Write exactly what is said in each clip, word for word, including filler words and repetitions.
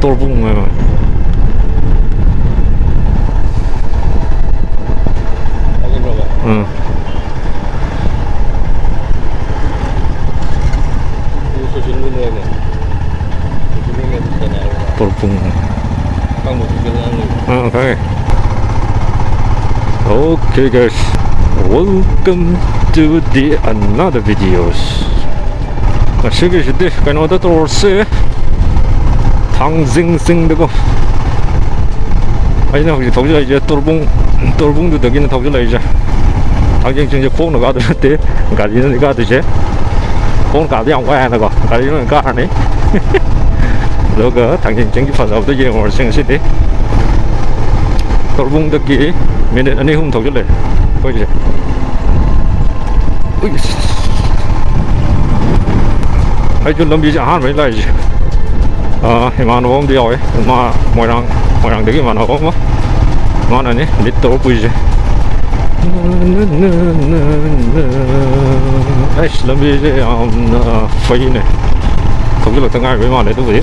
ꯇꯣꯔꯕꯨꯡ ꯍꯥꯏꯕ꯫ ꯈꯪꯉꯤꯕ꯭ꯔꯣꯕ? ꯎꯝ꯫ ꯁꯤ ꯁꯣꯏꯖꯤꯟ ꯂꯣꯏꯔꯦꯅꯦ꯫ ꯁꯣꯏꯖꯤꯟ ꯂꯣꯏꯔꯦ, ꯁꯦꯡꯅ ꯍꯥꯏꯔꯕꯗ꯫ ꯇꯣꯔꯕꯨꯡ꯫ ꯑꯀꯪꯕ ꯁꯣꯏꯖꯤꯟ ꯂꯣꯏꯔꯦ꯫ ꯑꯥ, ꯈꯪꯉꯦ꯫ Okay guys, welcome to the another videos. ꯉꯁꯤꯒꯤꯁꯤꯗꯤ ꯀꯩꯅꯣꯗ ꯇꯧꯔꯁꯦ, ꯊꯥꯡꯖꯤꯡ ꯆꯤꯡꯗꯀꯣ꯫ ꯑꯩꯅ ꯍꯧꯖꯤꯛ ꯊꯧꯖꯤꯜꯂꯛꯏꯁꯦ ꯇꯣꯔꯕꯨꯡ, ꯇꯣꯔꯕꯨꯡꯗꯨꯗꯒꯤꯅ ꯊꯧꯖꯤꯜꯂꯛꯏꯁꯦ꯫ ꯊꯥꯡꯖꯤꯡ ꯆꯤꯡꯁꯦ ꯈꯣꯡꯅ ꯀꯥꯗꯣꯏ ꯅꯠꯇꯦ, ꯒꯥꯔꯤꯅꯅꯤ ꯀꯥꯗꯣꯏꯁꯦ꯫ ꯈꯣꯡꯅ ꯀꯥꯕꯗꯤ ꯌꯥꯝ ꯋꯥꯏ ꯍꯥꯏꯅꯀꯣ, ꯒꯥꯔꯤꯅ ꯑꯣꯏꯅ ꯀꯥꯔꯅꯤ꯫ ꯑꯗꯨꯒ ꯊꯥꯡꯖꯤꯡ ꯆꯤꯡꯒꯤ ꯐꯖꯕꯗꯣ ꯌꯦꯡꯉꯨꯔꯁꯤ ꯉꯁꯤꯗꯤ꯫ ꯇꯣꯔꯕꯨꯡꯗꯒꯤ ꯃꯤꯅꯤꯠ ꯑꯅꯤ ꯑꯍꯨꯝ ꯊꯧꯖꯤꯜꯂꯛꯑꯦ ꯑꯩꯈꯣꯏꯁꯦ꯫ ꯎꯏꯁ꯫ ꯑꯩꯁꯨ ꯂꯝꯕꯤꯁꯦ ꯑꯍꯥꯟꯕꯅꯤ ꯂꯥꯛꯏꯁꯦ꯫ ꯑꯥ, ꯏꯃꯥꯟꯅꯕ ꯑꯃꯗꯤ ꯌꯥꯎꯋꯦ꯫ ꯃꯥ ꯃꯣꯏꯔꯥꯡ, ꯃꯣꯏꯔꯥꯡꯗꯒꯤ ꯏꯃꯥꯟꯅꯕ ꯑꯃ꯫ ꯃꯥꯅꯅꯤ ꯂꯤꯠ ꯇꯧꯔ ꯄꯨꯏꯁꯦ꯫ ꯑꯩꯁ, ꯂꯝꯕꯤꯁꯦ ꯌꯥꯝꯅ ꯐꯩꯅꯦ꯫ ꯊꯧꯖꯤꯜꯂꯛꯇ ꯉꯥꯏꯔꯤꯕꯩ ꯃꯥꯜꯂꯦ ꯑꯗꯨꯕꯨꯗꯤ꯫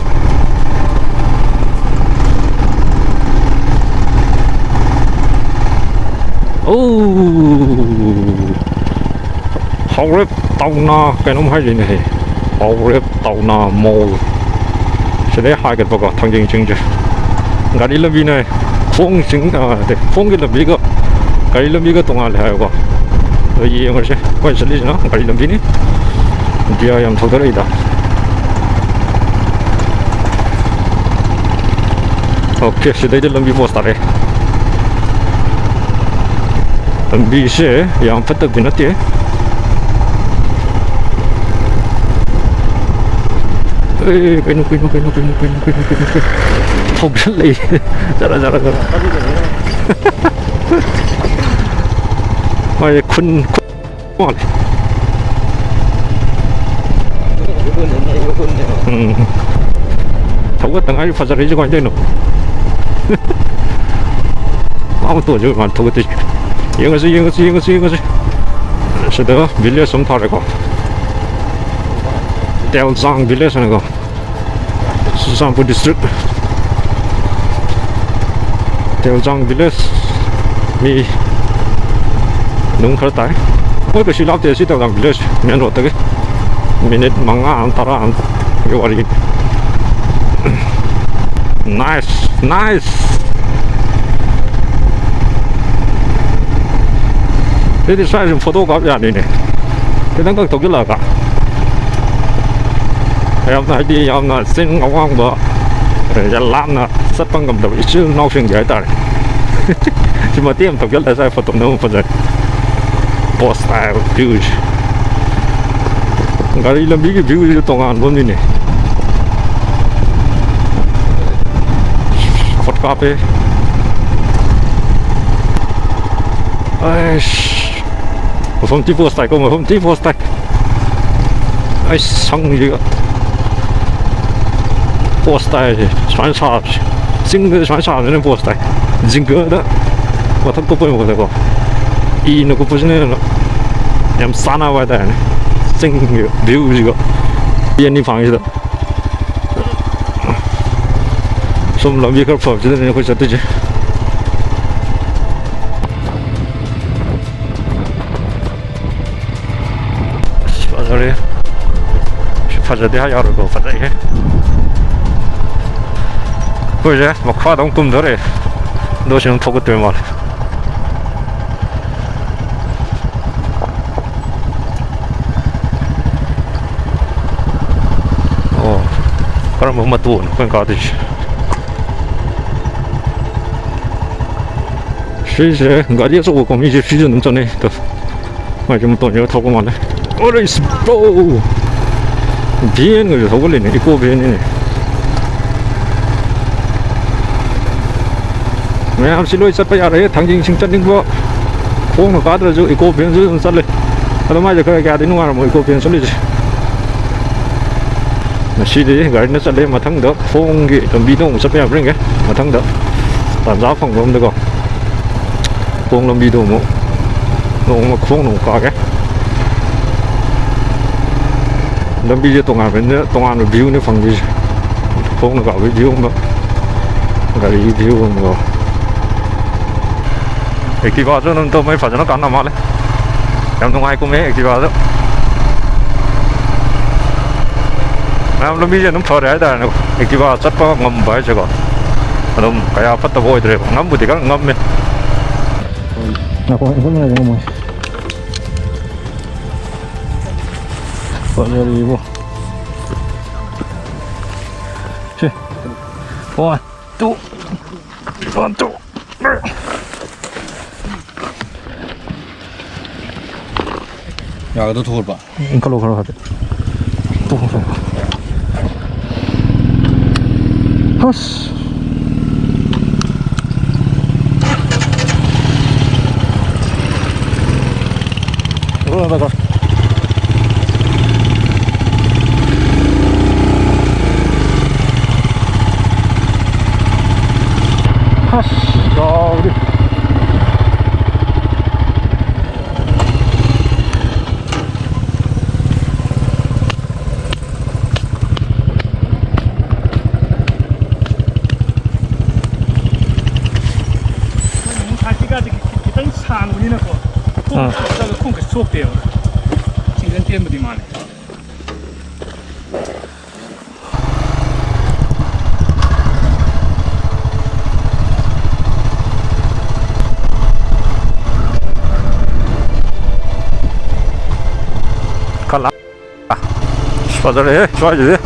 ꯑꯧ! ꯍꯥꯎꯔꯦꯞ ꯇꯥꯎꯅ ꯀꯩꯅꯣꯝ ꯍꯥꯏꯔꯤꯅꯦꯍꯦ꯫ ꯍꯥꯎꯔꯦꯞ ꯇꯥꯎꯅ ꯃꯣꯜ꯫ ꯁꯤꯗꯩ ꯍꯥꯏꯒꯠꯄꯀꯣ, ꯊꯥꯡꯖꯤꯡ ꯆꯤꯡꯁꯦ꯫ ꯒꯥꯔꯤ ꯂꯝꯕꯤꯅꯦ꯫ ꯈꯣꯡ ꯆꯤꯡ, ꯑ, ꯅꯠꯇꯦ, ꯈꯣꯡꯒꯤ ꯂꯝꯕꯤꯒ ꯒꯥꯔꯤ ꯂꯝꯕꯤꯒ ꯇꯣꯉꯥꯜꯂꯦ ꯍꯥꯏꯕꯀꯣ꯫ ꯑꯗꯣ ꯌꯦꯡꯉꯨꯔꯁꯦ꯫ ꯑꯩꯈꯣꯏ ꯆꯠꯂꯤꯁꯤꯅ ꯒꯥꯔꯤ ꯂꯝꯕꯤꯅꯤ꯫ ꯒꯤꯌꯥꯔ ꯌꯥꯝ ꯊꯧꯗꯔꯛꯏꯗ꯫ Okay, ꯁꯤꯗꯩꯗ ꯂꯝꯕꯤ ꯄꯣꯁ ꯇꯥꯔꯛꯑꯦ꯫ ꯂꯝꯕꯤꯁꯦ ꯌꯥꯝ ꯐꯠꯇꯕꯗꯤ ꯅꯠꯇꯦ꯫ ꯑꯦ, ꯀꯩꯅꯣ, ꯀꯩꯅꯣ, ꯀꯩꯅꯣ꯫ ꯊꯧꯒꯠꯂꯛꯏ꯫ ꯆꯠꯂꯣ, ꯆꯠꯂꯣ, ꯆꯠꯂꯣ꯫ ꯃꯥꯁꯦ ꯈꯨꯟ, ꯈꯨꯟ ꯃꯥꯜꯂꯦ꯫ ꯎꯝ꯫ ꯊꯧꯒꯠꯇ ꯉꯥꯏꯔꯤ, ꯐꯖꯔꯛꯏꯁꯦ ꯀꯃꯥꯏꯅ ꯇꯧꯔꯤꯅꯣ? ꯃꯥ ꯑꯣꯇꯣꯁꯦ ꯃꯥꯅ ꯊꯧꯒꯠꯇꯣꯏꯁꯦ꯫ ꯌꯦꯡꯉꯁꯤ, ꯌꯦꯡꯉꯁꯤ, ꯌꯦꯡꯉꯁꯤ, ꯌꯦꯡꯉꯁꯤ꯫ ꯁꯤꯗ village ꯑꯃ ꯊꯥꯔꯦꯀꯣ꯫ ꯇꯦꯜꯆꯥꯡ village ꯍꯥꯏꯅꯀꯣ꯫ ꯆꯨꯔꯆꯥꯟꯄꯨꯔ district꯫ ꯇꯦꯜꯖꯥꯡ ꯚꯤꯂꯦꯖ꯫ ꯃꯤ ꯑꯗꯨꯝ ꯈꯔ ꯇꯥꯏ꯫ ꯃꯣꯏ ꯀꯩꯁꯨ ꯂꯥꯞꯇꯦ ꯁꯤ ꯇꯦꯜꯖꯥꯡ ꯚꯤꯂꯦꯖ ꯃꯦꯟ ꯔꯣꯗꯇꯒꯤ꯫ ꯃꯤꯅꯤꯠ ꯃꯉꯥ ꯑꯃ, ꯇꯔꯥ ꯑꯃꯒꯤ ꯋꯥꯔꯤꯅꯤ꯫ Nice, nice. ꯁꯤꯗꯤ ꯁ꯭ꯋꯥꯏ ꯁꯨꯝ ꯐꯣꯇꯣ ꯀꯥꯞ ꯌꯥꯅꯤꯅꯦ꯫ ꯈꯤꯇꯪ ꯈꯛ ꯊꯧꯖꯤꯜꯂꯛꯑꯒ꯫ ꯌꯥꯝꯅ, ꯍꯥꯏꯗꯤ, ꯌꯥꯝꯅ ꯆꯤꯡ ꯑꯋꯥꯡꯕ, ꯌꯥꯝ ꯂꯥꯞꯅ ꯆꯠꯄ ꯉꯝꯗꯕ ꯏꯆꯤꯜ ꯏꯅꯥꯎꯁꯤꯡꯒꯤ ꯍꯥꯏꯇꯥꯔꯦ꯫ ꯁꯤ ꯃꯇꯦꯛ ꯑꯃ ꯊꯧꯖꯤꯜꯂꯒ ꯁ꯭ꯋꯥꯏ ꯐꯣꯇꯣ ꯅꯝꯕ ꯐꯖꯩ꯫ Post style views꯫ ꯒꯥꯔꯤ ꯂꯝꯕꯤꯒꯤ view ꯁꯤꯁꯨ ꯇꯣꯉꯥꯟꯕ ꯑꯃꯅꯤꯅꯦ꯫ ꯐꯣꯠ ꯀꯥꯞꯄꯦ꯫ ꯑꯩꯁ, ꯃꯐꯝ ꯊꯤ post ꯇꯥꯏꯀꯣ, ꯃꯐꯝ ꯊꯤ post ꯇꯥꯏ꯫ ꯑꯩꯁ, ꯁꯪꯁꯤꯒ꯫ Post ꯇꯥꯏꯁꯦ ꯁꯨꯃꯥꯏꯅ ꯁꯥꯕꯁꯦ꯫ ꯆꯤꯡꯗꯗꯤ ꯁꯨꯃꯥꯏꯅ ꯁꯥꯕꯁꯤꯅ post ꯇꯥꯏ꯫ ꯖꯤꯡꯒꯗ ꯃꯊꯛ ꯀꯨꯞꯄꯩ ꯃꯍꯨꯠꯇꯀꯣ, ꯏꯅ ꯀꯨꯞꯄꯁꯤꯅ ꯍꯦꯟꯅ ꯌꯥꯝ ꯆꯥꯟꯅꯕ ꯍꯥꯏꯇꯥꯔꯦꯅꯦ꯫ ꯆꯤꯡꯒꯤ view ꯁꯤꯒ꯫ ꯄꯤ ꯑꯅꯤ ꯐꯥꯡꯉꯤꯁꯤꯗ꯫ ꯁꯨꯝ ꯂꯝꯕꯤ ꯈꯔ ꯐꯕꯁꯤꯗꯅꯦ ꯑꯩꯈꯣꯏ ꯆꯠꯇꯣꯏꯁꯦ꯫ ꯑꯁ, ꯐꯖꯔꯦ꯫ ꯁꯤ ꯐꯖꯗꯦ ꯍꯥꯏ ꯌꯥꯔꯣꯏꯀꯣ, ꯐꯖꯩꯍꯦ꯫ ꯑꯩꯈꯣꯏꯁꯦ ꯃꯈꯥꯗ ꯑꯃꯨꯛ ꯀꯨꯝꯗꯣꯔꯦ꯫ ꯑꯗꯣ ꯁꯤ ꯑꯃꯨꯛ ꯊꯧꯒꯠꯇꯣꯏ ꯃꯥꯜꯂꯦ꯫ ꯑꯣ, ꯀꯔꯝꯕ ꯃꯇꯣꯟꯅꯣ ꯑꯩꯈꯣꯏꯅ ꯀꯥꯗꯣꯏꯁꯦ? ꯁꯤꯁꯦ ꯒꯥꯔꯤ ꯑꯆꯧꯕ ꯀꯣꯃꯤꯁꯦ ꯁꯤꯁꯨ ꯑꯗꯨꯝ ꯆꯠꯅꯩ꯫ ꯑꯗꯣ ꯃꯥꯏꯁꯦ ꯃꯇꯣꯟ ꯌꯧꯔ ꯊꯧꯕ ꯃꯥꯜꯂꯦ꯫ ꯑꯣꯔꯦ, ꯕ꯭ꯔꯣ! ꯚꯦꯟꯒꯁꯨ ꯊꯧꯒꯠꯂꯤꯅꯦ, ꯏꯀꯣ ꯚꯦꯟꯅꯤꯅꯦ꯫ ꯃꯌꯥꯝꯁꯤ ꯂꯣꯏ ꯆꯠꯄ ꯌꯥꯔꯦ, ꯊꯥꯡꯖꯤꯡ ꯆꯤꯡ ꯆꯠꯅꯤꯡꯕ꯫ ꯈꯣꯡꯅ ꯀꯥꯗ꯭ꯔꯁꯨ ꯏꯀꯣ ꯚꯦꯟꯁꯨ ꯑꯗꯨꯝ ꯆꯠꯂꯦ꯫ ꯑꯗꯣ ꯃꯥꯏꯁꯦ ꯈꯔ ꯀꯌꯥꯗꯤ ꯅꯨꯡꯉꯥꯏꯔꯝꯃꯣꯏ ꯏꯀꯣ ꯚꯦꯟ ꯆꯠꯂꯤꯁꯦ꯫ ꯉꯁꯤꯗꯤ ꯒꯥꯔꯤꯅ ꯆꯠꯂꯦ, ꯃꯊꯪꯗ ꯈꯣꯡꯒꯤ ꯂꯝꯕꯤꯗ ꯑꯃꯨꯛ ꯆꯠꯄ ꯌꯥꯕ꯭ꯔꯥ ꯌꯦꯡꯒꯦ꯫ ꯃꯊꯪꯗ ꯇꯥꯟꯖꯥ ꯐꯪꯕ ꯑꯃꯗꯀꯣ꯫ ꯈꯣꯡ ꯂꯝꯕꯤꯗꯣ ꯑꯃꯨꯛ ꯅꯣꯡꯃ ꯈꯣꯡꯅ ꯑꯃꯨꯛ ꯀꯥꯒꯦ꯫ ꯂꯝꯕꯤꯁꯦ ꯇꯣꯉꯥꯟꯕꯅꯤꯅ ꯇꯣꯉꯥꯟꯕ ꯚ꯭ꯌꯨꯅꯦ ꯐꯪꯗꯣꯏꯁꯦ꯫ ꯈꯣꯡꯅ ꯀꯥꯕꯒꯤ ꯚ꯭ꯌꯨ ꯑꯃ, ꯒꯥꯔꯤꯒꯤ ꯚ꯭ꯌꯨ ꯑꯃꯒ꯫ ꯑꯦꯛꯇꯤꯚꯥꯁꯨ ꯑꯗꯨꯝ ꯇꯧ, ꯃꯩ ꯐꯖꯅ ꯀꯥꯟꯅ ꯃꯥꯜꯂꯦ꯫ ꯌꯥꯝ ꯅꯨꯡꯉꯥꯏ ꯀꯨꯝꯃꯦ ꯑꯦꯛꯇꯤꯚꯥꯗ꯫ ꯃꯌꯥꯝ ꯂꯝꯕꯤꯁꯦ ꯑꯗꯨꯝ ꯐꯔꯦ ꯍꯥꯏꯇꯥꯔꯦꯅꯦ꯫ ꯑꯦꯛꯇꯤꯚꯥ ꯆꯠꯄ ꯉꯝꯕ ꯍꯥꯏꯁꯦꯀꯣ, ꯑꯗꯨꯝ ꯀꯌꯥ ꯐꯠꯇꯕ ꯑꯣꯏꯗ꯭ꯔꯦꯕ꯫ ꯉꯝꯕꯨꯗꯤ ꯈꯔ ꯉꯝꯃꯦ꯫ ꯉꯥꯏꯈꯣ, ꯉꯥꯏꯈꯣ, ꯉꯥꯏꯈꯣ, ꯉꯥꯏꯈꯣ꯫ ꯐꯖꯔꯤꯕꯣ꯫ ꯁꯦ꯫ One, two. One, two. ꯌꯥꯒꯗ꯭ꯔꯣ ꯊꯣꯛꯂꯛꯄ? ꯎꯝ, ꯈꯜꯂꯣ, ꯈꯜꯂꯣ ꯍꯥꯏꯐꯦꯠ꯫ ꯇꯣꯛꯈ꯭ꯔꯣ, ꯇꯣꯛꯈ꯭ꯔꯣ꯫ ꯍꯁ꯫ ꯂꯣꯏꯔꯦ, ꯂꯣꯏꯔꯦ꯫ ꯍꯁ, ꯌꯥꯎꯔꯤ꯫ ꯅꯨꯡꯁꯥꯁꯤꯒꯗꯤ ꯈꯤꯇꯪ ꯁꯥꯡꯕꯅꯤꯅꯀꯣ, ꯈꯣꯡ ꯑꯥ꯫ ꯆꯠꯂꯒ ꯈꯣꯡ ꯀꯩꯁꯨ ꯁꯣꯛꯇꯦꯕ꯫ ꯁꯤꯡꯖꯪ ꯆꯦꯟꯕꯗꯤ ꯃꯥꯜꯂꯦ꯫ ꯀꯂꯥ-, ꯑꯁ, ꯐꯖꯔꯦꯍꯦ, ꯁ꯭ꯋꯥꯏꯁꯤꯗꯤ꯫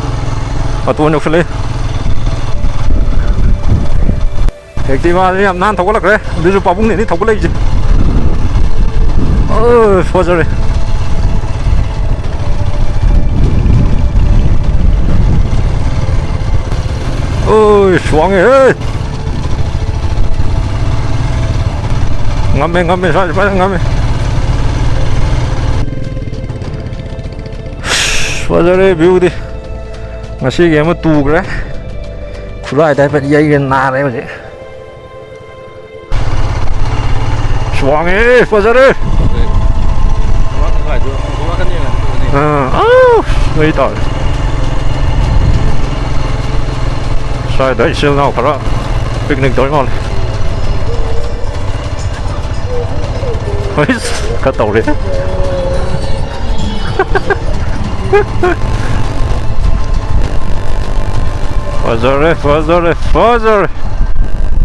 ꯃꯇꯣꯟ ꯌꯧꯁꯜꯂꯛꯑꯦ꯫ ꯑꯦꯛꯇꯤꯚꯥꯁꯦ ꯌꯥꯝ ꯅꯥꯟ ꯊꯧꯒꯠꯂꯛꯈ꯭ꯔꯦ꯫ ꯑꯗꯨꯁꯨ ꯄꯥꯕꯨꯡꯅꯦꯅꯤ ꯊꯧꯒꯠꯂꯛꯏꯁꯦ꯫ ꯑ, ꯐꯖꯔꯦ꯫ ꯑꯣꯏ, ꯁ꯭ꯋꯥꯡꯉꯦꯍꯦ꯫ ꯉꯝꯃꯦ, ꯉꯝꯃꯦ, ꯁ꯭ꯋꯥꯏꯁꯦ ꯐꯖꯅ ꯉꯝꯃꯦ꯫ ꯐꯖꯔꯦ viewꯗꯤ꯫ ꯉꯁꯤꯒꯤ ꯑꯃ ꯇꯨꯈ꯭ꯔꯦ꯫ ꯈꯨꯠꯂꯥꯏꯗ ꯍꯥꯏꯐꯦꯠ ꯌꯩꯒꯦ ꯅꯥꯔꯦ ꯍꯧꯖꯤꯛ꯫ ꯁ꯭ꯋꯥꯡꯉꯦ, ꯐꯖꯔꯦ꯫ ꯑꯥ, ꯑꯥꯎ, ꯃꯩ ꯇꯥꯔꯦ꯫ ꯁ꯭ꯋꯥꯏꯗ ꯏꯆꯤꯜ ꯏꯅꯥꯎ ꯈꯔ picnic ꯇꯧꯔꯤ ꯃꯥꯜꯂꯦ꯫ ꯑꯩꯁ, ꯈꯔ ꯇꯧꯔꯦ꯫ ꯐꯖꯔꯦ, ꯐꯖꯔꯦ, ꯐꯖꯔꯦ꯫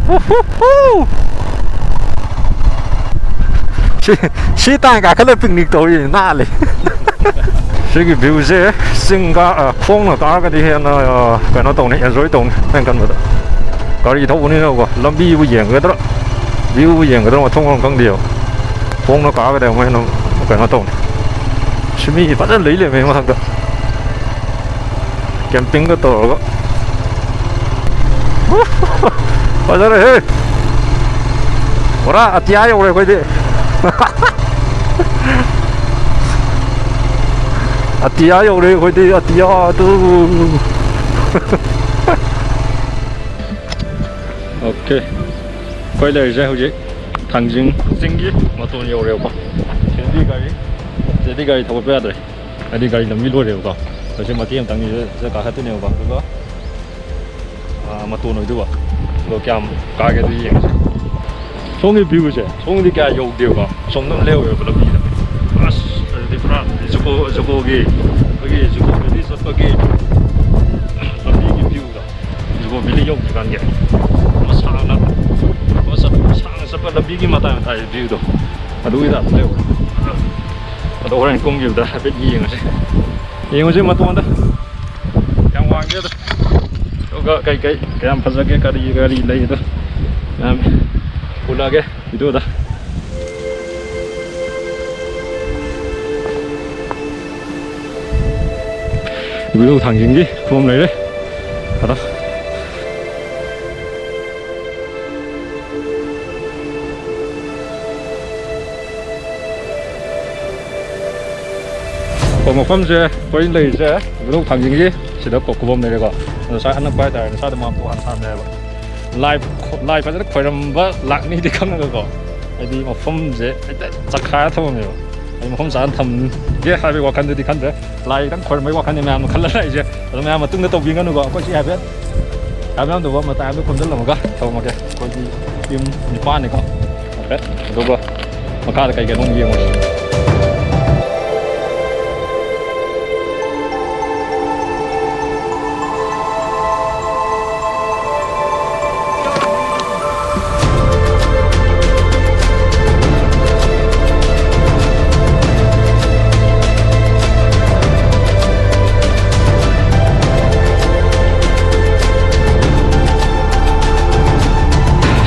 ꯎꯍꯨꯍꯨ! ꯁꯤ, ꯁꯤ ꯇꯥꯡ ꯀꯥꯈꯠꯂ picnic ꯇꯧꯔꯤ, ꯅꯥꯜꯂꯤ꯫ ꯁꯤꯒꯤ viewꯁꯦ ꯆꯤꯡ ꯀꯥ-, ꯑ, ꯈꯣꯡꯅ ꯀꯥꯔꯒꯗꯤ ꯍꯦꯟꯅ, ꯑ, ꯀꯩꯅꯣ ꯇꯧꯅꯤ, enjoy ꯇꯧꯅꯤ, ꯑꯩꯅ ꯈꯟꯕꯗ꯫ ꯒꯥꯔꯤ ꯊꯧꯕꯅꯤꯅꯀꯣ, ꯂꯝꯕꯤꯕꯨ ꯌꯦꯡꯒꯗ꯭ꯔꯥ, viewꯕꯨ ꯌꯦꯡꯒꯗ꯭ꯔꯥ, ꯃꯊꯣꯡ ꯃꯔꯝ ꯈꯪꯗꯦꯕ꯫ ꯈꯣꯡꯅ ꯀꯥꯒꯗꯤ ꯑꯃꯨꯛ ꯍꯦꯟꯅ ꯀꯩꯅꯣ ꯇꯧꯅꯤ꯫ ꯁꯤ ꯃꯤ ꯐꯖꯅ ꯂꯩ ꯂꯩꯔꯝꯃꯦ ꯃꯊꯛꯇ꯫ Campingꯒ ꯇꯧꯔꯒ꯫ ꯐꯖꯔꯦꯍꯦ! ꯄꯨꯔꯥ ꯑꯇꯤꯌꯥ ꯌꯧꯔꯦ ꯑꯩꯈꯣꯏꯗꯤ꯫ ꯑꯇꯤꯌꯥ ꯌꯧꯔꯦ ꯑꯩꯈꯣꯏꯗꯤ, ꯑꯇꯤꯌꯥ ꯑꯗꯨ꯫ OK꯫ ꯑꯩꯈꯣꯏ ꯂꯩꯔꯤꯁꯦ ꯍꯧꯖꯤꯛ ꯊꯥꯡꯖꯤꯡ ꯆꯤꯡꯒꯤ ꯃꯇꯣꯟ ꯌꯧꯔꯦꯕꯀꯣ꯫ ꯁꯤꯗꯗꯤ ꯒꯥꯔꯤ, ꯁꯤꯗꯗꯤ ꯒꯥꯔꯤ ꯊꯧꯒꯠꯄ ꯌꯥꯗ꯭ꯔꯦ꯫ ꯍꯥꯏꯗꯤ ꯒꯥꯔꯤ ꯂꯝꯕꯤ ꯂꯣꯏꯔꯦꯕꯀꯣ꯫ ꯍꯧꯖꯤꯛ ꯃꯇꯦꯛ ꯑꯃꯇꯪꯅꯤ ꯁꯤꯗ ꯀꯥꯈꯠꯇꯣꯏꯅꯦꯕꯀꯣ꯫ ꯑꯗꯨꯒ, ꯑꯥ, ꯃꯇꯣꯟ ꯑꯣꯏꯗꯣꯏꯕ꯫ ꯑꯗꯣ ꯀꯌꯥꯝ ꯀꯥꯒꯦ ꯑꯗꯨ ꯌꯦꯡꯉꯁꯦ꯫ ꯁꯣꯝꯒꯤ viewꯁꯦ ꯁꯣꯝꯒꯤꯗꯤ ꯀꯌꯥ ꯌꯧꯗꯦꯕꯀꯣ꯫ ꯑꯁꯣꯝꯗ ꯑꯃ ꯂꯩꯍꯧꯋꯦꯕ ꯂꯝꯕꯤꯗ꯫ ꯑꯁ, ꯑꯗꯨꯗꯤ ꯄꯨꯔꯥ ꯖꯨꯀꯣ, ꯖꯨꯀꯣꯒꯤ, ꯑꯩꯈꯣꯏꯒꯤ ꯖꯨꯀꯣ valley ꯆꯠꯄꯒꯤ ꯂꯝꯕꯤꯒꯤ viewꯗꯣ꯫ ꯖꯨꯀꯣ valley ꯌꯧꯗ꯭ꯔꯤꯀꯥꯟꯒꯤ ꯑꯃ ꯁꯥꯡꯅ, ꯑꯃ ꯆꯠ-, ꯁꯥꯡꯅ ꯆꯠꯄ ꯂꯝꯕꯤꯒꯤ ꯃꯇꯥꯏ ꯃꯇꯥꯏ viewꯗꯣ꯫ ꯑꯗꯨꯒꯤ type ꯇ ꯂꯩꯍꯧꯋꯦ꯫ ꯑꯗꯣ ꯍꯣꯔꯦꯟ ꯀꯨꯝꯈꯤꯕꯗ ꯍꯥꯏꯐꯦꯠ ꯌꯦꯡꯉꯁꯦ꯫ ꯌꯦꯡꯉꯨꯁꯦ ꯃꯇꯣꯟꯗ꯫ ꯌꯥꯝ ꯋꯥꯡꯗꯦꯗ꯫ ꯑꯗꯨꯒ ꯀꯩ ꯀꯩ ꯀꯌꯥꯝ ꯐꯖꯒꯦ, ꯀꯔꯤ ꯀꯔꯤ ꯂꯩꯗꯣ ꯃꯌꯥꯝ ꯎꯠꯂꯛꯑꯒꯦ videoꯗ꯫ ꯏꯕꯨꯙꯧ ꯊꯥꯡꯖꯤꯡꯒꯤ ꯈꯨꯕꯝ ꯂꯩꯔꯦ꯫ ꯑꯗꯣ ꯑꯩꯈꯣꯏ ꯃꯐꯝꯁꯦ, ꯑꯩꯈꯣꯏ ꯂꯩꯔꯤꯁꯦ ꯏꯕꯨꯙꯧ ꯊꯥꯡꯖꯤꯡꯒꯤ ꯁꯤꯗ ꯀꯣ-, ꯈꯨꯕꯝ ꯂꯩꯔꯦꯀꯣ꯫ ꯑꯗꯣ ꯁ꯭ꯋꯥꯏ ꯑꯅꯛꯄ ꯍꯥꯏꯇꯥꯔꯦꯅꯦ, ꯁ꯭ꯋꯥꯏꯗ ꯃꯥꯝꯇꯣꯞ ꯍꯥꯟꯅ ꯁꯥꯔꯝꯃꯦꯕ꯫ ꯂꯥꯏ, ꯂꯥꯏ ꯐꯖꯅ ꯈꯣꯏꯔꯝꯕ ꯂꯥꯛꯅꯤꯗꯤ ꯈꯪꯉꯒꯀꯣ, ꯍꯥꯏꯗꯤ ꯃꯐꯝꯁꯦ ꯍꯦꯛꯇ ꯆꯈꯥꯏꯔ ꯊꯝꯃꯝꯃꯦꯕ꯫ ꯑꯩ ꯃꯐꯝ ꯆꯥꯅ ꯊꯝꯒꯦ ꯍꯥꯏꯕꯒꯤ ꯋꯥꯈꯜꯗꯨꯗꯤ ꯈꯟꯗ꯭ꯔꯦ꯫ ꯂꯥꯏ ꯈꯤꯇꯪ ꯈꯣꯏꯔꯝꯕꯒꯤ ꯋꯥꯈꯜꯅꯤ ꯃꯌꯥꯝꯅ ꯈꯜꯂ ꯂꯥꯛꯏꯁꯦ꯫ ꯑꯗꯣ ꯃꯌꯥꯝ ꯃꯇꯨꯡꯗ ꯇꯧꯕꯤꯒꯅꯨꯀꯣ꯫ ꯑꯩꯈꯣꯏ ꯁꯤ ꯍꯥꯏꯐꯦꯠ ꯃꯌꯥꯝ ꯃꯌꯥꯝꯗꯨꯕ ꯃꯇꯥꯏ ꯑꯃꯗ ꯈꯣꯝꯖꯤꯜꯂꯝꯃꯒ ꯊꯝꯃꯒꯦ꯫ ꯑꯩꯈꯣꯏꯒꯤ team ꯅꯤꯄꯥꯟꯅꯤꯀꯣ꯫ ꯍꯥꯏꯐꯦꯠ꯫ ꯑꯗꯨꯒ ꯃꯈꯥꯗ ꯀꯩ ꯀꯩꯅꯣ ꯑꯃꯨꯛ ꯌꯦꯡꯉꯨꯁꯤ꯫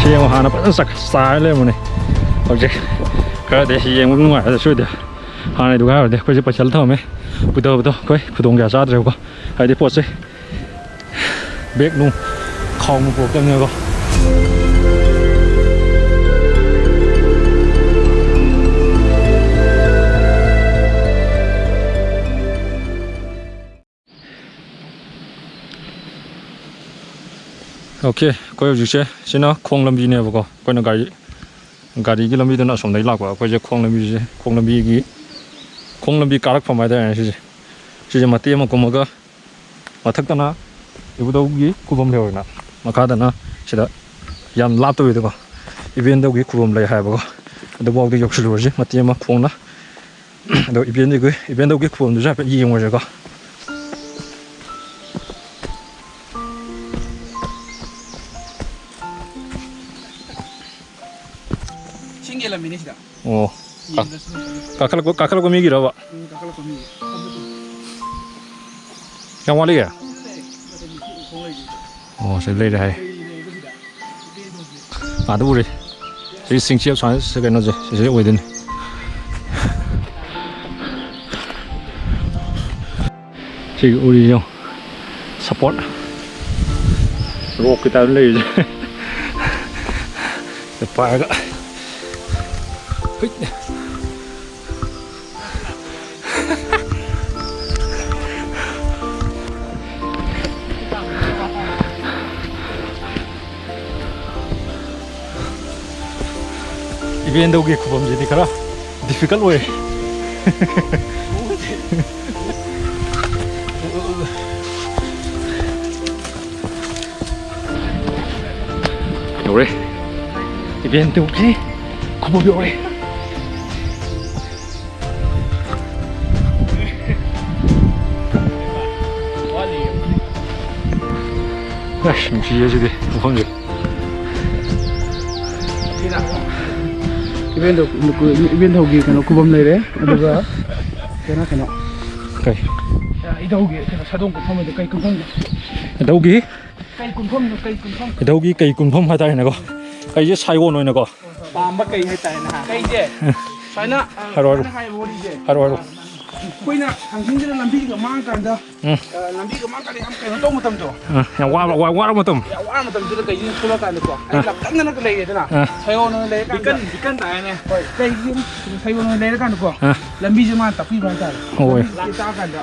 ꯁꯤ ꯌꯦꯡꯉꯣ, ꯍꯥꯟꯅ ꯐꯖꯅ ꯆꯥꯏꯔ ꯂꯩꯔꯝꯕꯅꯦ꯫ ꯍꯧꯖꯤꯛ ꯈꯔꯗꯤ ꯌꯦꯡꯕ ꯅꯨꯡꯉꯥꯏꯔꯦ꯫ ꯁꯣꯏꯗ ꯍꯥꯟꯅꯩꯗꯨꯒ ꯍꯥꯏꯔꯨꯔꯗꯤ ꯑꯩꯈꯣꯏꯁꯦ ꯄꯩꯁꯜ ꯊꯝꯃꯝꯃꯦ꯫ ꯄꯨꯊꯕꯗꯣ ꯑꯩꯈꯣꯏ ꯈꯨꯗꯣꯡ ꯀꯌꯥ ꯆꯥꯗ꯭ꯔꯦꯕꯀꯣ꯫ ꯍꯥꯏꯗꯤ ꯄꯣꯠꯁꯦ ꯕꯦꯒ ꯅꯨꯡ ꯈꯥꯎ ꯅꯨꯡ ꯄꯨꯔꯛꯇꯕꯅꯤꯅꯀꯣ꯫ ꯑꯣꯀꯦ, ꯑꯩꯈꯣꯏ ꯍꯧꯖꯤꯛꯁꯦ ꯁꯤꯅ ꯈꯣꯡ ꯂꯝꯕꯤꯅꯦꯕꯀꯣ꯫ ꯑꯩꯈꯣꯏꯅ ꯒꯥꯔꯤ, ꯒꯥꯔꯤꯒꯤ ꯂꯝꯕꯤꯗꯨꯅ ꯑꯁꯣꯝꯗꯒꯤ ꯂꯥꯛꯄ, ꯑꯩꯈꯣꯏꯁꯦ ꯈꯣꯡ ꯂꯝꯕꯤꯁꯦ, ꯈꯣꯡ ꯂꯝꯕꯤꯒꯤ, ꯈꯣꯡ ꯂꯝꯕꯤ ꯀꯥꯔꯛꯐꯝ ꯍꯥꯏꯇꯥꯔꯦꯅꯦ ꯁꯤꯁꯦ꯫ ꯁꯤꯁꯦ ꯃꯇꯦꯛ ꯑꯃ ꯀꯨꯝꯃꯒ ꯃꯊꯛꯇꯅ ꯏꯕꯨꯙꯧꯒꯤ ꯈꯨꯕꯝ ꯂꯩꯍꯧꯔꯦꯅ, ꯃꯈꯥꯗꯅ ꯁꯤꯗ ꯌꯥꯝ ꯂꯥꯞꯇꯕꯤꯗꯀꯣ ꯏꯕꯦꯟꯗꯧꯒꯤ ꯈꯨꯕꯝ ꯂꯩ ꯍꯥꯏꯕꯀꯣ꯫ ꯑꯗꯨꯐꯥꯎꯗꯤ ꯌꯧꯁꯤꯜꯂꯨꯔꯁꯤ ꯃꯇꯦꯛ ꯑꯃ ꯈꯣꯡꯅ꯫ ꯑꯗꯣ ꯏꯕꯦꯟꯗꯧꯒꯤ, ꯏꯕꯦꯟꯗꯧꯒꯤ ꯈꯨꯕꯝꯗꯨꯁꯨ ꯍꯥꯏꯐꯦꯠ ꯌꯦꯡꯉꯨꯔꯁꯦꯀꯣ꯫ ꯏꯁꯤꯡꯒꯤ ꯂꯝꯕꯤꯅꯤ ꯁꯤꯗ꯫ ꯑꯣ꯫ ꯀꯥ-, ꯌꯦꯡꯗꯁꯨ ꯅꯠꯇꯦ꯫ ꯀꯥꯈꯠꯂꯛꯄ, ꯀꯥꯈꯠꯂꯛꯄ ꯃꯤꯒꯤꯔꯕ? ꯎꯝ, ꯀꯥꯈꯠꯂꯛꯄ ꯃꯤꯒꯤ꯫ ꯀꯌꯥꯝ ꯋꯥꯠꯂꯤꯒꯦ? ꯁꯤꯗ ꯂꯩ꯫ ꯃꯇꯝ ꯈꯣꯡ ꯂꯩꯁꯤꯗ꯫ ꯑꯣ, ꯁꯤꯗ ꯂꯩꯔꯦ ꯍꯥꯏ꯫ ꯂꯩ, ꯂꯩ, ꯁꯤꯗ꯫ ꯏꯕꯦꯟꯗꯧꯁꯦ꯫ ꯑꯥꯗ ꯎꯔꯦ꯫ ꯁꯤ ꯆꯤꯡꯆꯦꯞ ꯁꯨꯃꯥꯏꯅ ꯁꯤ ꯀꯩꯅꯣꯁꯦ, ꯁꯤꯁꯦ ꯑꯣꯏꯗꯣꯏꯅꯤ꯫ ꯁꯤꯒꯤ ꯎꯔꯤꯁꯦ ꯌꯦꯡꯉꯣ꯫ ꯁꯞꯄꯣꯔꯠ꯫ ꯔꯣꯛꯀꯤ ꯇꯥꯏꯞꯇ ꯂꯩꯔꯤꯁꯦ꯫ ꯁꯤ ꯄꯥꯏꯔꯒ꯫ ꯍꯨꯏꯠ꯫ ꯏꯕꯦꯟꯗꯧꯒꯤ ꯈꯨꯕꯝꯁꯤꯗꯤ ꯈꯔ difficult ꯑꯣꯏ꯫ ꯌꯧꯔꯦ꯫ ꯏꯕꯦꯟꯗꯧꯒꯤ ꯈꯨꯕꯝ ꯌꯧꯔꯦ꯫ ꯑꯁ, ꯅꯨꯡꯁꯤꯌꯦ ꯁꯤꯗꯤ ꯃꯐꯝꯁꯦ꯫ ꯏꯕꯦꯟꯗꯧ, ꯏꯕꯦꯟꯗꯧꯒꯤ ꯀꯩꯅꯣ ꯈꯨꯕꯝ ꯂꯩꯔꯦ, ꯑꯗꯨꯒ ꯀꯩꯅꯣ, ꯀꯩꯅꯣ꯫ ꯀꯩ? ꯏꯙꯧꯒꯤ ꯀꯩꯅꯣ ꯁꯥꯗꯣꯡ ꯀꯨꯝꯐꯝ ꯑꯗꯨ ꯀꯩ ꯀꯨꯝꯐꯝꯅꯣ? ꯏꯙꯧꯒꯤ? ꯀꯩ ꯀꯨꯝꯐꯝꯅꯣ, ꯀꯩ ꯀꯨꯝꯐꯝ? ꯏꯙꯧꯒꯤ ꯀꯩ ꯀꯨꯝꯐꯝ ꯍꯥꯏꯇꯥꯔꯦꯅꯦꯀꯣ꯫ ꯀꯩꯁꯦ ꯁꯥꯏꯑꯣꯟ ꯑꯣꯏꯅꯀꯣ꯫ ꯄꯥꯝꯕ ꯀꯩ ꯍꯥꯏꯇꯥꯔꯦꯅꯦ, ꯍꯥ? ꯀꯩꯁꯦ ꯁꯨꯃꯥꯏꯅ, ꯍꯥꯏꯔꯣ, ꯍꯥꯏꯔꯣ꯫ ꯁꯨꯃꯥꯏꯅ ꯍꯥꯏꯌꯦꯕ ꯋꯥꯔꯤꯁꯦ꯫ ꯍꯥꯏꯔꯣ, ꯍꯥꯏꯔꯣ꯫ ꯑꯩꯈꯣꯏꯅ ꯊꯥꯡꯖꯤꯡꯁꯤꯅ ꯂꯝꯕꯤꯒ ꯃꯥꯡꯉꯀꯥꯟꯗ, ꯎꯝ꯫ ꯑ, ꯂꯝꯕꯤꯒ ꯃꯥꯡꯉꯀꯥꯟꯗ ꯌꯥꯝ ꯀꯩꯅꯣ ꯇꯧꯕ ꯃꯇꯝꯗꯣ꯫ ꯑ, ꯌꯥꯝ ꯋꯥꯕ, ꯋꯥ-, ꯋꯥꯔꯕ ꯃꯇꯝ꯫ ꯌꯥꯝ ꯋꯥꯔꯕ ꯃꯇꯝꯗꯨꯗ ꯀꯩꯁꯤꯅ ꯊꯣꯛꯂꯛꯑꯀꯥꯟꯗꯀꯣ, ꯑ꯫ ꯂꯝꯀꯪꯗꯅꯒ ꯂꯩꯔꯦꯗꯅ, ꯑ꯫ ꯁꯥꯏꯑꯣꯟ ꯑꯣꯏꯅ ꯂꯩꯔꯀꯥꯟꯗ꯫ ꯕꯤꯀꯟ, ꯕꯤꯀꯟ ꯇꯥꯏꯅꯦ꯫ ꯍꯣꯏ, ꯀꯩꯁꯤ ꯁꯥꯏꯑꯣꯟ ꯑꯣꯏꯅ ꯂꯩꯔꯀꯥꯟꯗꯀꯣ, ꯑ꯫ ꯂꯝꯕꯤꯁꯦ ꯃꯥꯅ ꯇꯥꯛꯄꯤꯕ ꯍꯥꯏꯇꯥꯔꯦ꯫ ꯍꯣꯏ꯫ ꯂꯝꯕꯤꯁꯦ ꯇꯥꯛꯑꯀꯥꯟꯗ꯫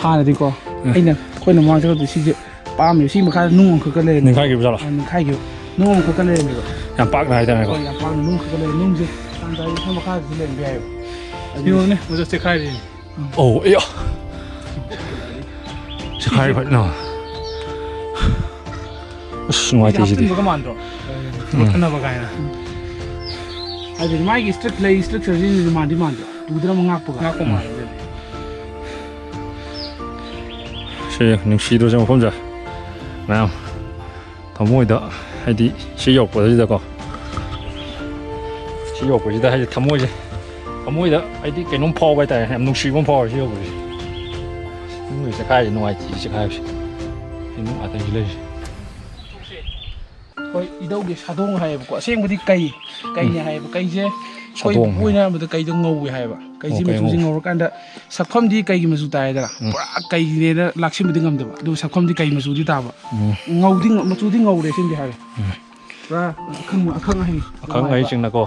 ꯍꯥꯟꯅꯗꯤꯀꯣ, ꯎꯝ꯫ ꯑꯩꯅ, ꯑꯩꯈꯣꯏꯅ ꯃꯃꯥꯡ ꯆꯠꯄꯗꯤ ꯁꯤꯁꯦ ꯄꯥꯝꯃꯦ꯫ ꯁꯤ ꯃꯈꯥꯗ ꯅꯨꯡ ꯑꯃꯈꯛꯀ ꯂꯩꯔꯝꯃꯦ꯫ ꯅꯤꯡꯈꯥꯏꯈꯤꯕ ꯖꯥꯠꯂꯣ? ꯑ, ꯅꯤꯡꯈꯥꯏꯈꯤꯕ꯫ ꯅꯨꯡ ꯑꯃꯈꯛꯀ ꯂꯩꯔꯝꯃꯦꯕ꯫ ꯌꯥꯝ ꯄꯥꯛꯅ ꯍꯥꯏꯇꯥꯔꯦꯀꯣ꯫ ꯍꯣꯏ, ꯌꯥꯝ ꯄꯥꯛꯅ ꯅꯨꯡ ꯈꯛꯀ ꯂꯩꯔꯝꯃꯦ꯫ ꯅꯨꯡꯁꯦ ꯇꯥꯡ ꯇꯥꯔꯤꯛ ꯃꯈꯥ ꯃꯈꯥꯗꯁꯨ ꯂꯩꯔꯝꯕ ꯌꯥꯏꯑꯕ꯫ ꯑꯗꯨ ꯌꯦꯡꯉꯨꯅꯦ, ꯃꯗꯨ ꯆꯦꯈꯥꯏꯔꯤꯅꯦ꯫ ꯑꯧ, ꯑꯌꯥ! ꯆꯦꯈꯥꯏ ꯐꯖꯅ꯫ ꯑꯁ, ꯅꯨꯡꯉꯥꯏꯇꯦ ꯁꯤꯗꯤ꯫ ꯍꯥꯞꯆꯤꯟꯕꯒ ꯃꯥꯟꯗ꯭ꯔꯣ? ꯎꯝ꯫ ꯃꯨꯠꯊꯅꯕ ꯀꯥꯏꯅ꯫ ꯍꯥꯏꯗꯤ ꯃꯥꯒꯤ ꯏꯁꯇ꯭ꯔꯛ-, ꯂꯩ ꯏꯁꯇ꯭ꯔꯛꯆꯔꯁꯤꯡꯁꯤꯁꯨ ꯃꯥꯟꯗꯤ ꯃꯥꯟꯗ꯭ꯔꯣ? ꯇꯨꯗꯅ ꯑꯃꯨꯛ ꯉꯥꯛꯄꯒ꯫ ꯉꯥꯛꯄ ꯃꯥꯜꯂꯦ ꯑꯗꯨꯗꯤ꯫ ꯁꯤ ꯅꯨꯡꯁꯤꯗ꯭ꯔꯣ ꯁꯤ ꯃꯐꯝꯁꯦ? ꯃꯌꯥꯝ ꯊꯃꯣꯏꯗ, ꯍꯥꯏꯗꯤ ꯁꯤ ꯌꯧꯔꯛꯄꯁꯤꯗꯀꯣ, ꯁꯤ ꯌꯧꯔꯛꯄꯁꯤꯗ ꯍꯥꯏꯗꯤ ꯊꯃꯣꯏꯁꯦ, ꯊꯃꯣꯏꯗ ꯍꯥꯏꯗꯤ ꯀꯩꯅꯣꯝ ꯐꯥꯎꯕ ꯍꯥꯏꯇꯥꯔꯦ, ꯌꯥꯝ ꯅꯨꯡꯁꯤꯕ ꯑꯃ ꯐꯥꯎꯋꯦ ꯁꯤ ꯌꯧꯔꯛꯄꯁꯦ꯫ ꯅꯨꯡꯁꯤꯠ ꯆꯦꯈꯥꯏꯔꯤ, ꯅꯨꯡꯉꯥꯏꯇꯦ ꯆꯦꯈꯥꯏꯕꯁꯦ꯫ ꯁꯤ ꯅꯨꯡ ꯉꯥꯛꯇꯅꯤ ꯂꯩꯔꯤꯁꯦ꯫ ꯍꯣꯏ, ꯏꯙꯧꯒꯤ ꯁꯥꯗꯣꯡ ꯍꯥꯏꯌꯦꯕꯀꯣ, ꯑꯁꯦꯡꯕꯗꯤ ꯀꯩ, ꯀꯩꯅꯦ ꯎꯝ꯫ ꯍꯥꯏꯌꯦꯕ꯫ ꯀꯩꯁꯦ ꯑꯩꯈꯣꯏ ꯁꯥꯗꯣꯡ꯫ ꯄꯨꯄꯨ ꯑꯣꯏꯅ ꯍꯥꯏꯔꯝꯕꯗ ꯀꯩꯗꯣ ꯉꯧꯋꯦ ꯍꯥꯏꯌꯦꯕ꯫ ꯀꯩꯁꯦ ꯑꯣ, ꯀꯩ ꯃꯆꯨꯁꯦ ꯉꯧꯋꯦ? ꯉꯧꯔꯀꯥꯟꯗ ꯁꯛꯐꯝꯗꯤ ꯀꯩꯒꯤ ꯃꯆꯨ ꯇꯥꯏꯗꯅ? ꯎꯝ꯫ ꯄꯨꯔꯥ ꯀꯩꯅꯦꯅ ꯂꯥꯛꯁꯤꯟꯕꯗꯤ ꯉꯝꯗꯕ, ꯑꯗꯨꯒ ꯁꯛꯐꯝꯗꯤ ꯀꯩ ꯃꯆꯨꯗꯤ ꯇꯥꯕ꯫ ꯎꯝ꯫ ꯉꯧꯗꯤ ꯉ-, ꯃꯆꯨꯗꯤ ꯉꯧꯔꯦ ꯁꯤꯃꯗꯤ ꯍꯥꯏꯔꯦ꯫ ꯎꯝ꯫ ꯄꯨꯔꯥ ꯑꯈꯪ, ꯑꯈꯪ ꯑꯍꯩ ꯑꯈꯪ ꯅꯨꯡꯉꯥꯏꯕ꯫ ꯑꯍꯩꯁꯤꯡꯅꯀꯣ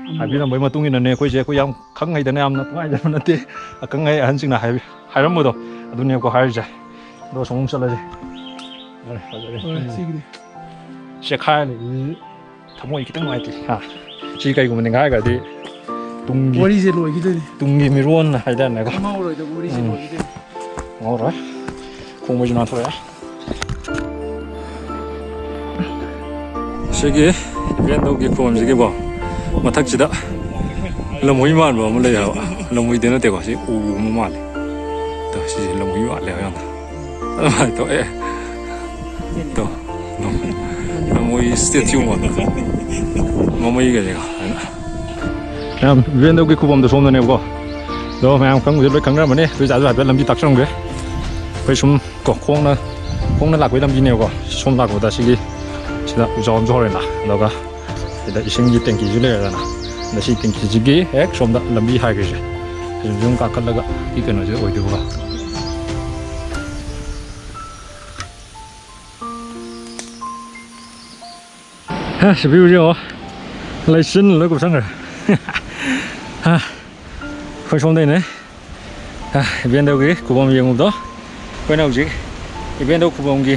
ꯎꯝ꯫ ꯍꯥꯏꯕꯤꯔꯝꯕꯩ ꯃꯇꯨꯡ ꯏꯟꯅꯅꯦ ꯑꯩꯈꯣꯏꯁꯦ, ꯑꯩꯈꯣꯏ ꯌꯥꯝ ꯈꯪ ꯍꯩꯗꯅ ꯌꯥꯝꯅ ꯄꯪꯍꯥꯏ ꯍꯥꯏꯖꯕ ꯅꯠꯇꯦ꯫ ꯑꯈꯪ ꯑꯍꯩ ꯑꯍꯟꯁꯤꯡꯅ ꯍꯥꯏꯕꯤ-, ꯍꯥꯏꯔꯝꯕꯗꯣ ꯑꯗꯨꯅꯦꯕꯀꯣ ꯍꯥꯏꯔꯤꯁꯦ꯫ ꯑꯗꯣ ꯁꯣꯝ ꯆꯠꯂꯁꯦ꯫ ꯐꯔꯦ, ꯐꯖꯔꯦ꯫ ꯍꯣꯏ, ꯁꯤꯒꯤꯗꯤ꯫ ꯆꯦꯈꯥꯏ ꯂꯩꯕꯁꯤ ꯊꯃꯣꯏ ꯈꯤꯇꯪ ꯅꯨꯡꯉꯥꯏꯇꯦ꯫ ꯍꯥ? ꯁꯤ ꯀꯩꯒꯨꯝꯕ ꯅꯤꯡꯈꯥꯏꯈ꯭ꯔꯗꯤ ꯇꯨꯡꯒꯤ ꯋꯥꯔꯤꯁꯦ ꯂꯣꯏꯈꯤꯗꯣꯏꯅꯤ꯫ ꯇꯨꯡꯒꯤ ꯃꯤꯔꯣꯜ ꯍꯥꯏꯇꯥꯔꯦꯅꯦꯀꯣ꯫ ꯈꯪꯍꯧꯔꯣꯏꯗꯕ ꯋꯥꯔꯤꯁꯦ ꯎꯝ꯫ ꯂꯣꯏꯈꯤꯗꯣꯏꯅꯤ꯫ ꯉꯧꯔꯣꯏ꯫ ꯈꯣꯡꯕꯩꯁꯨ ꯅꯥꯟꯊꯣꯛꯑꯦ꯫ ꯁꯤꯒꯤ ꯏꯚꯦꯟꯗꯧꯒꯤ ꯈꯣꯟꯁꯤꯒꯤꯀꯣ ꯃꯊꯛꯁꯤꯗ ꯂꯝꯍꯨꯏ ꯃꯥꯟꯕ ꯑꯃ ꯂꯩ ꯍꯥꯏꯕ꯫ ꯂꯝꯍꯨꯏꯗꯤ ꯅꯠꯇꯦꯀꯣ, ꯁꯤ ꯎ ꯑꯃ ꯃꯥꯜꯂꯦ꯫ ꯑꯗꯣ ꯁꯤꯁꯦ ꯂꯝꯍꯨꯏ ꯃꯥꯜꯂꯦ ꯍꯥꯏꯕ ꯌꯥꯝꯅ꯫ ꯑꯗꯨꯃꯥꯏꯅ ꯇꯧꯋꯦ꯫ ꯇꯧ꯫ ꯃꯃꯣꯏ ꯁ꯭ꯇꯦꯆꯨ ꯑꯃ꯫ ꯃꯃꯣꯏꯒꯁꯦ ꯀꯩꯅꯣ꯫ ꯃꯌꯥꯝ ꯏꯕꯦꯟꯗꯧꯒꯤ ꯈꯨꯕꯝꯗꯣ ꯁꯣꯝꯗꯅꯦꯕꯀꯣ꯫ ꯑꯗꯣ ꯃꯌꯥꯝ ꯈꯪꯕꯁꯦ ꯂꯣꯏ ꯈꯪꯅꯔꯝꯃꯅꯤ꯫ ꯑꯗꯨ ꯑꯣꯏꯇꯥꯔꯁꯨ ꯍꯥꯏꯐꯦꯠ ꯂꯝꯕꯤ ꯇꯥꯛꯆꯔꯝꯒꯦ꯫ ꯑꯩꯈꯣꯏ ꯁꯨꯝ ꯀꯣ ꯈꯣꯡꯅ ꯈꯣꯡꯅ ꯂꯥꯛꯄꯒꯤ ꯂꯝꯕꯤꯅꯦꯕꯀꯣ꯫ ꯁꯣꯝ ꯂꯥꯛꯄꯗ ꯁꯤꯒꯤ ꯁꯤꯗ ꯎꯖꯥꯎ ꯑꯃꯁꯨ ꯍꯧꯔꯦꯅ꯫ ꯑꯗꯨꯒ ꯁꯤꯗ ꯏꯁꯤꯡꯒꯤ ꯇꯦꯡꯀꯤꯁꯨ ꯂꯩꯔꯦꯗꯅ꯫ ꯑꯗ ꯁꯤ ꯇꯦꯡꯀꯤꯁꯤꯒꯤ ꯍꯦꯛ ꯁꯣꯝꯗ ꯂꯝꯕꯤ ꯍꯥꯏꯈ꯭ꯔꯤꯁꯦ꯫ ꯁꯤꯗ ꯁꯨꯝ ꯀꯥꯈꯠꯂꯒ ꯁꯤ ꯀꯩꯅꯣꯁꯦ ꯑꯣꯏꯗꯣꯏꯕꯀꯣ꯫ ꯍꯦ, ꯁꯤ ꯚ꯭ꯌꯨꯁꯦ ꯌꯦꯡꯉꯣ꯫ ꯂꯩꯆꯤꯟ ꯂꯣꯏ ꯀꯨꯞꯁꯟꯈ꯭ꯔꯦ꯫ ꯍꯥ, ꯑꯩꯈꯣꯏ ꯁꯣꯝꯗꯩꯅꯦ꯫ ꯍꯥ, ꯏꯕꯦꯟꯗꯧꯒꯤ ꯈꯨꯕꯝ ꯌꯦꯡꯉꯨꯕꯗꯣ꯫ ꯑꯩꯈꯣꯏꯅ ꯍꯧꯖꯤꯛ ꯏꯕꯦꯟꯗꯧ ꯈꯨꯕꯝꯒꯤ,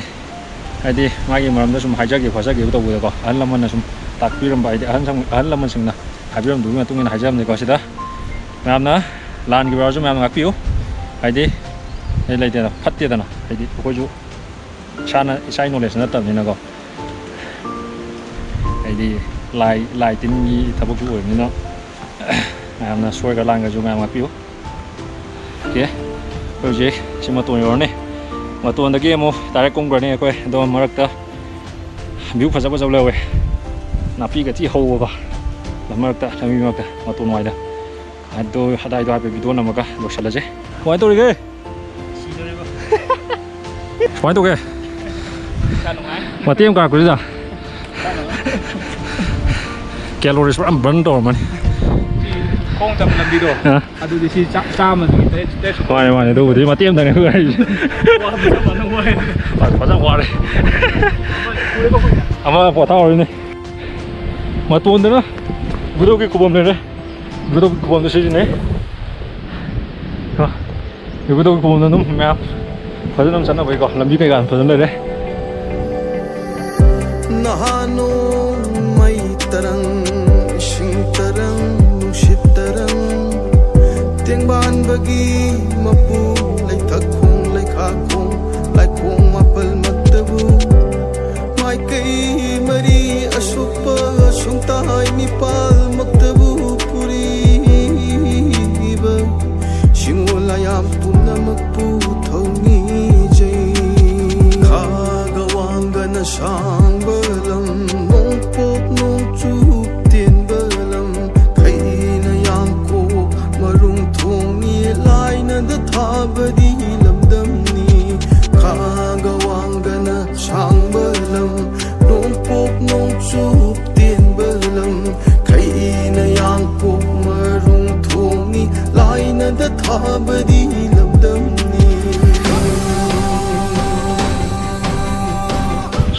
ꯍꯥꯏꯗꯤ ꯃꯥꯒꯤ ꯃꯔꯝꯗ ꯁꯨꯝ ꯍꯥꯏꯖꯒꯦ ꯈꯣꯠꯆꯒꯦ ꯇꯧꯕꯗꯀꯣ, ꯑꯍꯜ ꯂꯃꯟꯅ ꯁꯨꯝ ꯇꯥꯛꯄꯤꯔꯝꯕ, ꯍꯥꯏꯗꯤ ꯑꯍꯟ ꯁꯪ-, ꯑꯍꯜ ꯂꯃꯟꯁꯤꯡꯅ ꯍꯥꯏꯕꯤꯔꯝꯕꯗꯨꯒꯤ ꯃꯇꯨꯡ ꯏꯟꯅ ꯍꯥꯏꯖꯕꯅꯤꯀꯣ꯫ ꯁꯤꯗ ꯃꯌꯥꯝꯅ ꯂꯥꯟꯈꯤꯕ ꯌꯥꯎꯔꯁꯨ ꯃꯌꯥꯝꯅ ꯉꯥꯛꯄꯤꯌꯨ꯫ ꯍꯥꯏꯗꯤ ꯑꯩ ꯂꯩꯇꯦꯅ, ꯐꯠꯇꯦꯗꯅ꯫ ꯍꯥꯏꯗꯤ ꯑꯩꯈꯣꯏꯁꯨ ꯏꯁꯥꯅ, ꯏꯁꯥꯒꯤ ꯅꯣꯂꯦꯖ ꯅꯠꯇꯕꯅꯤꯅꯀꯣ꯫ ꯍꯥꯏꯗꯤ ꯂꯥꯏ, ꯂꯥꯏ ꯇꯤꯟꯒꯤ ꯊꯕꯛꯇꯨ ꯑꯣꯏꯕꯅꯤꯅ ꯃꯌꯥꯝꯅ ꯁꯣꯏꯈ꯭ꯔ ꯂꯥꯟꯈ꯭ꯔꯁꯨ ꯃꯌꯥꯝ ꯉꯥꯛꯄꯤꯌꯨ꯫ ꯑꯣꯀꯦ, ꯑꯩꯈꯣꯏ ꯍꯧꯖꯤꯛ ꯁꯤ ꯃꯇꯣꯟ ꯌꯧꯔꯅꯤ꯫ ꯃꯇꯣꯟꯗꯒꯤ ꯑꯃꯨꯛ ꯗꯥꯏꯔꯦꯛ ꯀꯨꯝꯈ꯭ꯔꯅꯤ ꯑꯩꯈꯣꯏ꯫ ꯑꯗꯣ ꯃꯔꯛꯇ ꯚ꯭ꯌꯨ ꯐꯖ ꯐꯖꯕ ꯂꯩꯍꯧꯋꯦ꯫ ꯅꯥꯄꯤꯒ ꯊꯤ ꯍꯧꯕ ꯂꯝ ꯃꯔꯛꯇ, ꯂꯝꯕꯤ ꯃꯔꯛꯇ, ꯃꯇꯣꯟ ꯋꯥꯏꯗ꯫ ꯑꯗꯣ ꯑꯗꯥꯏꯗꯣ ꯍꯥꯏꯐꯦꯠ ꯚꯤꯗꯤꯑꯣ ꯅꯝꯃꯒ ꯂꯣꯏꯁꯤꯜꯂꯁꯦ꯫ ꯀꯃꯥꯏꯅ ꯇꯧꯔꯤꯒꯦ? ꯁꯤꯗꯣꯔꯦꯕꯣ꯫ ꯀꯃꯥꯏꯅ ꯇꯧꯒꯦ? ꯏꯁꯥ ꯅꯨꯡꯉꯥꯏ꯫ ꯃꯇꯦꯛ ꯑꯃ ꯀꯥꯔꯛꯄꯁꯤꯗ꯫ ꯏꯁꯥ ꯅꯨꯡꯉꯥꯏ꯫ ꯀꯦꯂꯣꯔꯤꯁ ꯄꯨꯔꯥ ꯕꯔꯟ ꯇꯧꯔꯝꯃꯅꯤ꯫ ꯈꯣꯡ ꯆꯠꯄ ꯂꯝꯕꯤꯗꯣ꯫ ꯑ꯫ ꯑꯗꯨꯗꯤ ꯁꯤ ꯆꯥ-, ꯆꯥꯝꯃꯗꯨꯒꯤ ꯇꯔꯦꯠ, ꯇꯔꯦꯠ ꯁꯨꯕ꯫ ꯃꯥꯅꯦ, ꯃꯥꯅꯦ, ꯑꯗꯨꯕꯨꯗꯤ ꯃꯇꯦꯛ ꯑꯃꯇꯪꯅꯦ ꯑꯩꯈꯣꯏ ꯍꯥꯏꯔꯤꯁꯦ꯫ ꯋꯥꯕ ꯆꯞ ꯃꯥꯟꯅꯕ ꯋꯥꯏ꯫ ꯐꯖ-, ꯐꯖꯅ ꯋꯥꯔꯦ꯫ ꯑꯃ ꯄꯣꯊꯥꯍꯧꯔꯤꯅꯦ꯫ ꯃꯇꯣꯟꯗꯅ ꯏꯕꯨꯙꯧꯒꯤ ꯈꯨꯕꯝ ꯂꯩꯔꯦ꯫ ꯏꯕꯨꯙꯧꯒꯤ ꯈꯨꯕꯝꯗꯣ ꯁꯤꯁꯤꯅꯦ꯫ ꯍꯥ, ꯏꯕꯨꯙꯧꯒꯤ ꯈꯨꯕꯝꯗ ꯑꯗꯨꯝ ꯃꯌꯥꯝ ꯐꯖꯅ ꯑꯗꯨꯝ ꯆꯠꯅꯕꯒꯤꯀꯣ, ꯂꯝꯕꯤ ꯀꯩꯀꯥ ꯐꯖꯅ ꯂꯩꯔꯦ꯫ ꯅꯍꯥ ꯅꯣꯡꯃꯩ ꯇꯔꯪ, ꯏꯁꯤꯡ ꯇꯔꯪ, ꯅꯨꯡꯁꯤꯠ ꯇꯔꯪ, ꯇꯦꯡꯕꯥꯟꯕꯒꯤ ꯃꯄꯨ, ꯂꯩꯊꯛꯈꯣꯡ, ꯂꯩꯈꯥꯈꯣꯡ, ꯂꯥꯏꯈꯣꯡ ꯃꯥꯄꯜꯃꯛꯇꯕꯨ, ꯃꯥꯏꯀꯩ ꯃꯔꯤ ꯑꯁꯨꯞꯄ ꯁꯨꯡꯇꯥꯏ ꯅꯤꯄꯥꯜꯃꯛꯇꯕꯨ ꯄꯨꯔꯤꯕ, ꯁꯤꯡꯉꯣ ꯂꯥꯌꯥꯝ ꯄꯨꯝꯅꯃꯛꯄꯨ ꯊꯧꯅꯤꯖꯩ꯫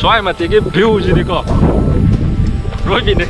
ꯁ꯭ꯋꯥꯏ ꯃꯇꯦꯛꯀꯤ ꯚ꯭ꯌꯨꯁꯤꯗꯤꯀꯣ ꯂꯣꯏꯕꯤꯅꯦ꯫